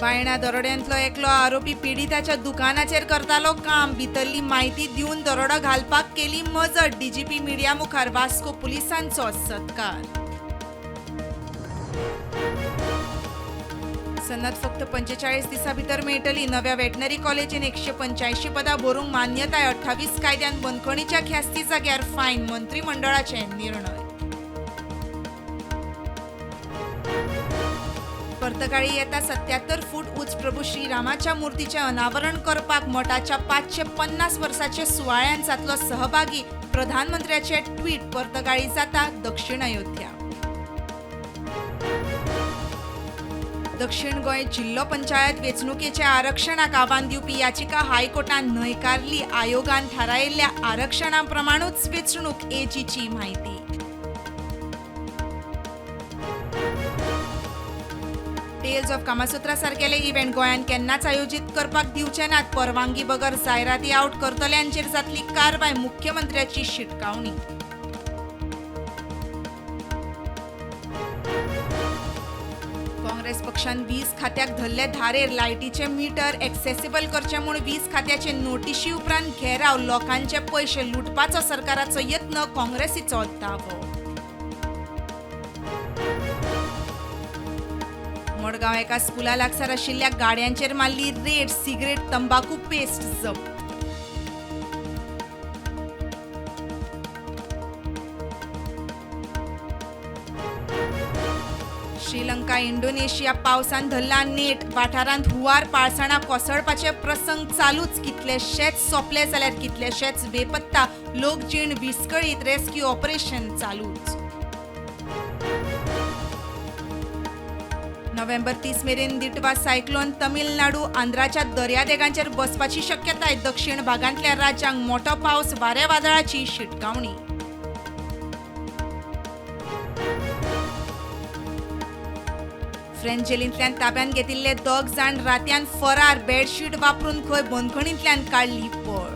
बायणा दरोड्यांतलो एकलो आरोपी पिडिताच्या दुकानाचेर करतालो काम. भितरली म्हायती दिवन दरोडो घालपाक केली मजत. डीजीपी मिडिया मुखार वास्को पुलिसांचो सत्कार. सनद फक्त 45 दिसां भितर मेळटली. नव्या वेटनरी कॉलेजीन 185 पदां भरूंक मान्यताय. 28 कायद्यान बंदखणीच्या ख्यास्ती जाग्यार फायन. मंत्रिमंडळाचे निर्णय. पर्तगाळी येता 77 फूट उंच प्रभू श्रीरामाच्या मूर्तीचें अनावरण करपाक मठाच्या 550 वर्साच्या सुवाळ्यांत जातलो सहभागी. प्रधानमंत्र्याचे ट्वीट. पर्तगाळी जाता दक्षिण अयोध्या. दक्षिण गोंय जिल्लो पंचायत वेंचणुकेच्या आरक्षणाक आव्हान दिवपी याचिका हायकोर्टान न्हयकारली. आयोगान थारायिल्ल्या आरक्षणा प्रमाणूच वेंचणूक. एजीची म्हायती. टेल्स ऑफ कामासुत्रा सारकेले इव्हेंट गोंयांत केन्नाच आयोजीत करपाक दिवचे नात. परवानगी बगर जायराती आवट करतल्यांचेर जातली कारवाय. मुख्यमंत्र्याची शिटकावणी. काँग्रेस पक्षान वीज खात्याक धरले धारेर. लायटीचे मीटर एक्सेसिबल करचे म्हूण वीज खात्याचे नोटिशी उपरांत घेराव. लोकांचे पयशे लुटपाचो सरकाराचो यत्न. काँग्रेसीचो दावो. मडगांव एका स्कुला लागसार आशिल्ल्या गाड्यांचेर मारली रेड. सिगरेट, तंबाकू पेस्ट जप्त. श्रीलंका इंडोनेशिया पावसान धरला नेट. वाठारांत हुंवार, पाळसणां कोसळपाचे प्रसंग चालूच. कितलेशेच सोंपले जाल्यार कितलेशेच बेपत्ता. लोकजीण विस्कळीत. रेस्क्यू ऑपरेशन चालूच. नोव्हेंबर 30 मेरेन दिटवा सायक्लोन तमिळनाडू आंध्राच्या दर्यादेगांचेर बसपाची शक्यताय. दक्षिण भागांतल्या राज्यांक मोटो पावस, वाऱ्या वादळाची शिटकावणी. फ्रेंच जेलींतल्यान ताब्यांत घेतिल्ले 2 जाण रातयान फरार. बेडशीट वापरून खंय बंदखणींतल्यान काडली पळ.